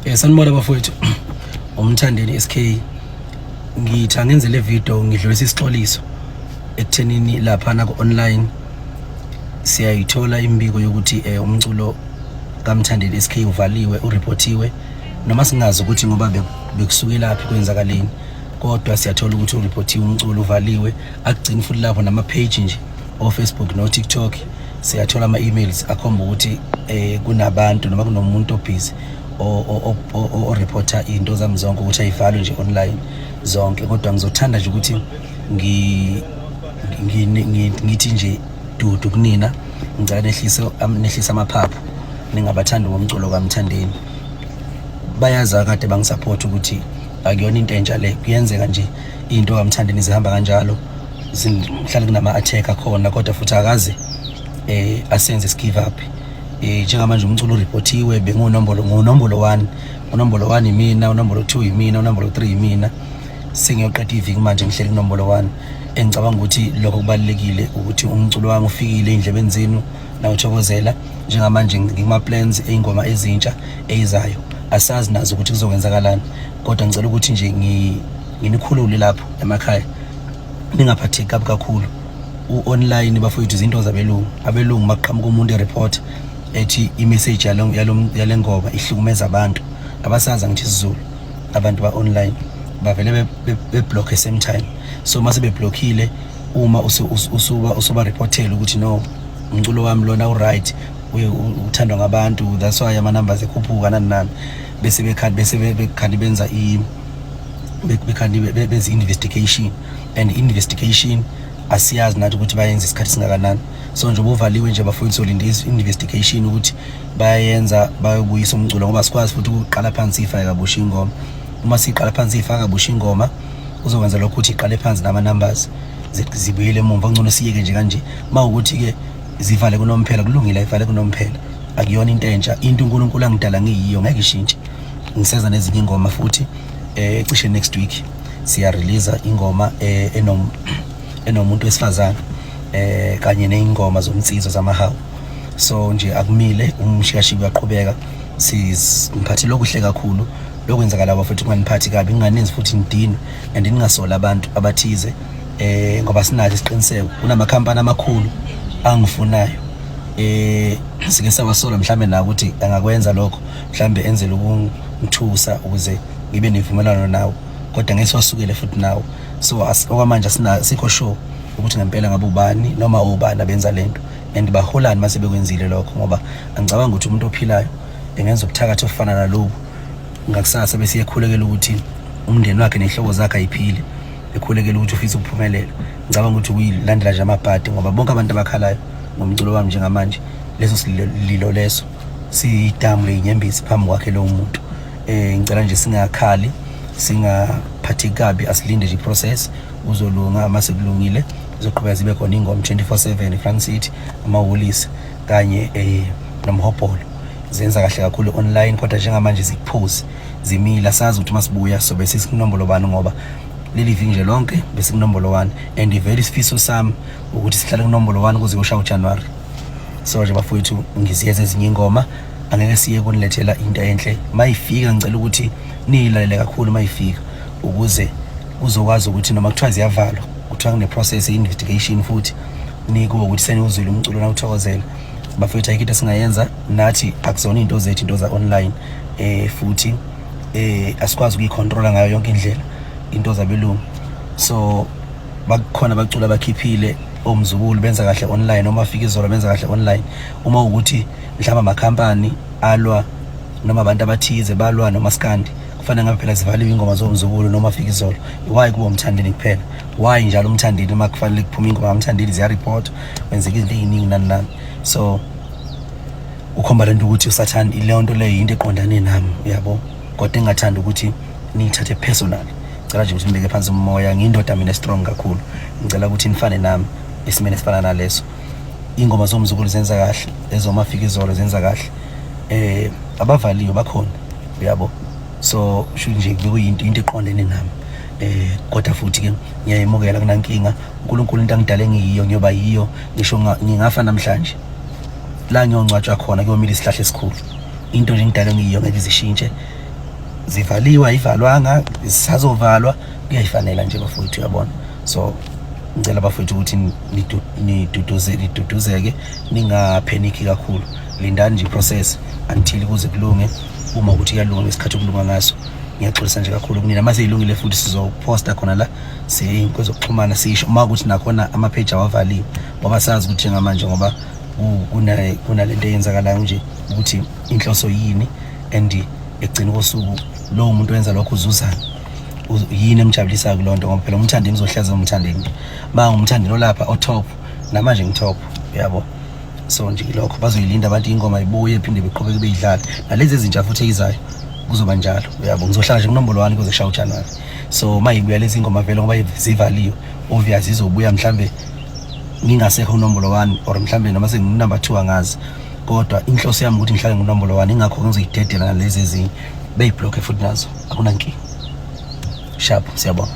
Sanibona bafowethu, uMthandeni SK. Ngithi angenze le video ngidlulisa isixoliso ekuthenini laphana ku-online siyayithola imibiko yokuthi umculo kaMthandeni SK uvaliwe, ureportiwe, noma singazi ukuthi ngoba bekusukelaphi, kwenzakaleni, kodwa siyathola ukuthi ureportiwe umculo, uvaliwe. Akugcini futhi lapho, nama-page nje o-Facebook no-TikTok siyathola ama-emails akhomba ukuthi kunabantu noma kunomuntu obhizi oreporta izinto zami zonke ukuthi ayivalwe nje online zonke. Kodwa ngizothanda nje ukuthi ngithi nje dudu kunina, ngicela nehlise amaphaphu, ningabathandi bomculo kaMthandeni. Bayazi akade bangisupport ukuthi akuyona into entsha le, kuyenzeka nje into kaMthandeni zihamba kanjalo, zihlale kunama-attack akhona, kodwa futhi akaze asenze give up. Njengamanje umculo ureportiwe, bengunombolo ngunombolo 1, unombolo 1 yimina, unombolo 2 yimina, unombolo 3 yimina. Sengiyoqeda iviki manje ngihleli kunombolo 1. Engicabanga ukuthi lokho kubalulekile ukuthi umculo wami ufikile ey'ndlebeni zenu nawuthokozela. Njengamanje ngikuma-plans ey'ngoma ezintsha eyizayo, asazi nazo ukuthi kuzokwenzakalani, kodwa ngicela ukuthi nje nginikhulule lapho emakhaya, ningaphatheki kabi kakhulu. U-online bafowethu izinto zabelungu, abelungu makuqhamuka umuntu ereport ethi i-message yale ngoma ihlukumeza abantu, abasazi ngithi isiZulu, abantu ba-online bavele beblock same time. So mase beblockile, uma usuba reportela ukuthi no, umculo wami lona u-right, uthandwa ngabantu, that's why ama-numbers ekhuphuka, nani nani, bese bekhandi bese bekhandi benza bekhandi benza i-investigation, and investigation asiyazi nathi ukuthi bayenza isikhathi singakanani. So njengoba uvaliwe nje bafowethu, solinda i-investigation ukuthi bayayenza, bayobuyisa umculo, ngoba sikwazi futhi ukuqala phansi ifake kabusha ingoma. Uma siqala phansi ifaka kabusha ingoma, uzokwenza lokho ukuthi iqale phansi nama-numbers zibuyele emumva. Kungcono siyeke nje kanje. Uma ukuthi-ke zivale kunomphela, kulungile, ayivale kunomphela, akuyona into entsha. Into uNkulunkulu angidala ngiyiyo ngeke ishintshe. Ngiseza nezinye ingoma futhi, cishe next week siya release ingoma enomuntu wesifazane kanye nezingoma zomsizo zamahawu. So nje akumile, umshikashika uyaqhubeka. Siziphathele okuhle kakhulu lokwenzakala bafethu, kunganiphathi kabi, kunganenzi futhi nidinwe and ningasola abantu abathize, ngoba sinazo isiqiniseko kunamakhampani amakhulu angifunayo. Sike sawasola mhlambe nawo ukuthi angakwenza lokho, mhlambe enzele ukungithusa ukuze ngibe nevumelwano nawo, kodwa ngeke siwasukele futhi nawo. So okwamanje asikho sure ukuthi ngempela ngabe ubani noma obani abenza lento and baholani mase bekwenzile lokho, ngoba angicabanga ukuthi umuntu ophilayo engenza ubuthakathi ofana nalobu ngakusasa bese ekhulekela ukuthi umndeni wakhe ney'hlobo zakhe ayiphile, ekhulekela ukuthi ufisa ukuphumelela. Ngicabanga ukuthi kuyilandela nje amabhadi, ngoba bonke abantu abakhalayo ngomculo wami njengamanje, leso sililo leso siyidamu leyinyembezi phambi kwakhe lowo muntu. Ngicela nje singakhali, singaphatheki kabi, asilinde nje i-process, uzolunga. Mase kulungile izoqhubeka zibe khona ingoma 24/7, iFront City, amahholisi kanye nomhobholo zenza kahle kakhulu online, kodwa njengamanje zikuphuzi, zimile. Asazi ukuthi masibuya sobe sesikunombolo bani, ngoba leli viki nje lonke besikunombolo 1 and vele isifiso sami ukuthi sihlale kunombolo 1 kuze kushaya uJanuary. So nje bafowethu, ngiziyeza ezinye ingoma, angeke siye kunilethela into enhle. Mayifika ngicela ukuthi niyilalele kakhulu mayifika, ukuze uzokwazi ukuthi noma kuthiwa ziyavalwa, kuthiwa kune-process ye-investigation, futhi nikuwe ukuthi seniwuzwile umculo nawuthokozela. Bafowethu, ayikho into esingayenza nathi, akuzona iy'nto zethu, into za-online, futhi asikwazi ukuyicontrola ngayo yonke indlela into zabelungu. So bakhona abaculi abakhiphile omzukulu benza kahle online, noma afika izolo benza kahle online. Uma ukuthi mhlawumbe amakhampani alwa noma abantu abathize balwa nomaskandi, kufanele ngabe phela zivaliwe ingoma zomzukulu noma afika izolo. Why kuba uMthandeni kuphela? Why njalo uMthandeni? Uma kufanele kuphume ingoma kaMthandeni ziyareport, kwenzeka izinto ey'ningi, nani nani. So ukhomba lento ukuthi usathane, leyo nto leyo yinto eqondane nami, uyabo, kodwa engingathanda ukuthi niyithathe personal. Ngicela nje ukuthi nibeke phansi umoya, ngiyindoda mina strong kakhulu, ngicela ukuthi nifane nami esimeni esifana naleso. Ingoma zomzukulu zenza kahle, ezomafika izolo zenza kahle, abavaliwe bakhona, uyabo. So sho nje bekuyinto into eqondene nami, kodwa futhi ke ngiyayimukela, kunankinga. uNkulunkulu into angidale ngiyiyo ngiyoba yiyo, ngisho ngingafa namhlanje, la ngiyongcwatshwa khona kuyomila isihlahla esikhulu. Into nje ngidale ngiyiyo ngeke izishintshe. Zivaliwe, ayivalwanga, zisazovalwa, kuyayifanela nje bafowethu, uyabona. So ngicela bafowethu ukuthi niduduze, niduduzeke, ningaphenikhi kakhulu. Lindani nje process until kuze kulunge. Uma ukuthi kuyalunga ngesikhathi okulunga ngaso, ngiyaxolisa nje kakhulu kunina. Mase ilungile futhi sizoposta khona la kwezokuxhumana, sisho uma ukuthi nakhona ama-page awavaliwe, ngoba sazi ukuthi njengamanje ngoba kunalento eyenzakalayo nje ukuthi inhloso yini and ekugcina kosuku lowo muntu wenza lokho uzuzani, yini emjabulisayo kuloo nto, ngoba phela umthandeni uzohleza umthandeni, ma ngumthandeni olapha o-top, namanje ngitop, yabo. So nje ilokho, bazoyilinda abantu ingoma ibuye, phinde beqhubeke beyidlale nalezi ezintsha futhi eyizayo, kuzoba njalo, uyabo. Ngizohlala nje kunombolo 1 kuze kushaye uJanuwari. So uma ibuya lezi ngoma vele, ngoba zivaliwe, obvious izobuya mhlambe ngingasekho kunombolo 1 or mhlambe noma sengingu-number 2, angazi, kodwa inhloso yami ukuthi ngihlale ngunombolo 1. Ingakho ngizoyidedela nalezi ezinye, beyiblokhe futhi nazo, akunankinga. Sharp, siyabonga.